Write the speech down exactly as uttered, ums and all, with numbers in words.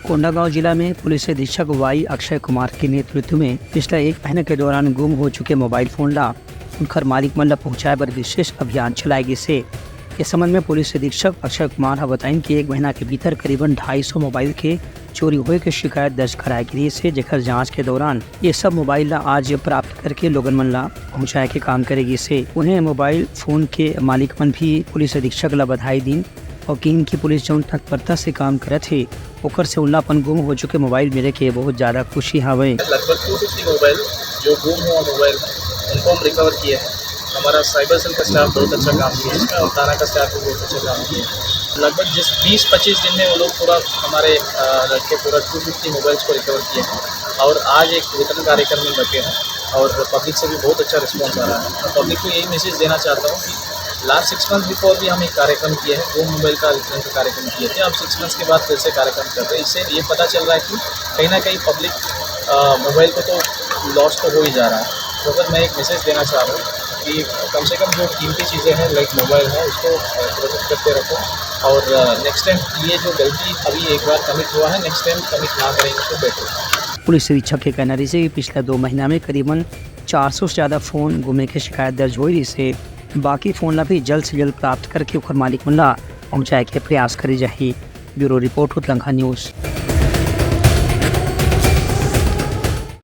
कोंडागांव जिला में पुलिस अधीक्षक वाई अक्षय कुमार के नेतृत्व में पिछला एक महीना के दौरान गुम हो चुके मोबाइल फोन ला उनकर मालिक मन ला पहुंचाए बर विशेष अभियान चलाए गिस हे। इस संबंध में पुलिस अधीक्षक अक्षय कुमार ह बताइन कि एक महीना के भीतर करीबन ढाई सौ मोबाइल के चोरी होए के शिकायत दर्ज कराए गिस हे, जेकर जांच के दौरान ये सब मोबाइल ला आज प्राप्त करके लोगन मन ला पहुंचाए के काम करे गिस हे। उन्हें मोबाइल फोन के मालिक मन भी पुलिस अधीक्षक ला बधाई दीन और किहिन कि पुलिस जौन तत्परता से काम करत हे, ओकर से उनला अपन गुम हो चुके मोबाइल मिले के बहुत ज्यादा खुशी हावय। लगभग टू फिफ्टी मोबाइल, जो गुम हुआ मोबाइल है, उनको हम रिकवर किए हैं। हमारा साइबर सेल का स्टाफ बहुत अच्छा काम किया है इसमें, और थाना का स्टाफ भी बहुत अच्छा काम किया है। लगभग जिस बीस पच्चीस दिन में वो लोग पूरा हमारे, अ, लड़के पूरा टू फिफ्टी मोबाइल्स को रिकवर किए हैं और आज एक वितरण कार्यक्रम में लगे हैं और पब्लिक से भी बहुत अच्छा रिस्पॉन्स आ रहा है। और पब्लिक को यही मैसेज देना चाहता हूँ कि लास्ट सिक्स मंथ बिफोर भी हम एक कार्यक्रम किए हैं, गुम मोबाइल का वितरण का कार्यक्रम किए थे। अब सिक्स मंथ्स के बाद फिर से कार्यक्रम कर रहे हैं। इससे ये पता चल रहा है कि कहीं ना कहीं पब्लिक मोबाइल को तो लॉस तो हो ही जा रहा है। तो अगर मैं एक मैसेज देना चाह रहा हूँ कि कम से कम जो कीमती चीज़ें हैं, लाइक मोबाइल है, उसको प्रोटेक्ट करते रखो और नेक्स्ट टाइम ये जो गलती अभी एक बार कमिट हुआ है, नेक्स्ट टाइम कमिट ना करें तो बेटर है। पुलिस अधीक्षक के कहना रहिस हे कि पिछला दो महीना में करीबन चार सौ से ज्यादा फोन गुमे के शिकायत दर्ज होए रहिस हे। बाकी फोन ला भी जल्द से जल्द प्राप्त करके ओकर मालिक मन ला पहुंचाए के प्रयास करे जाही। Bureau report, Utlangha news.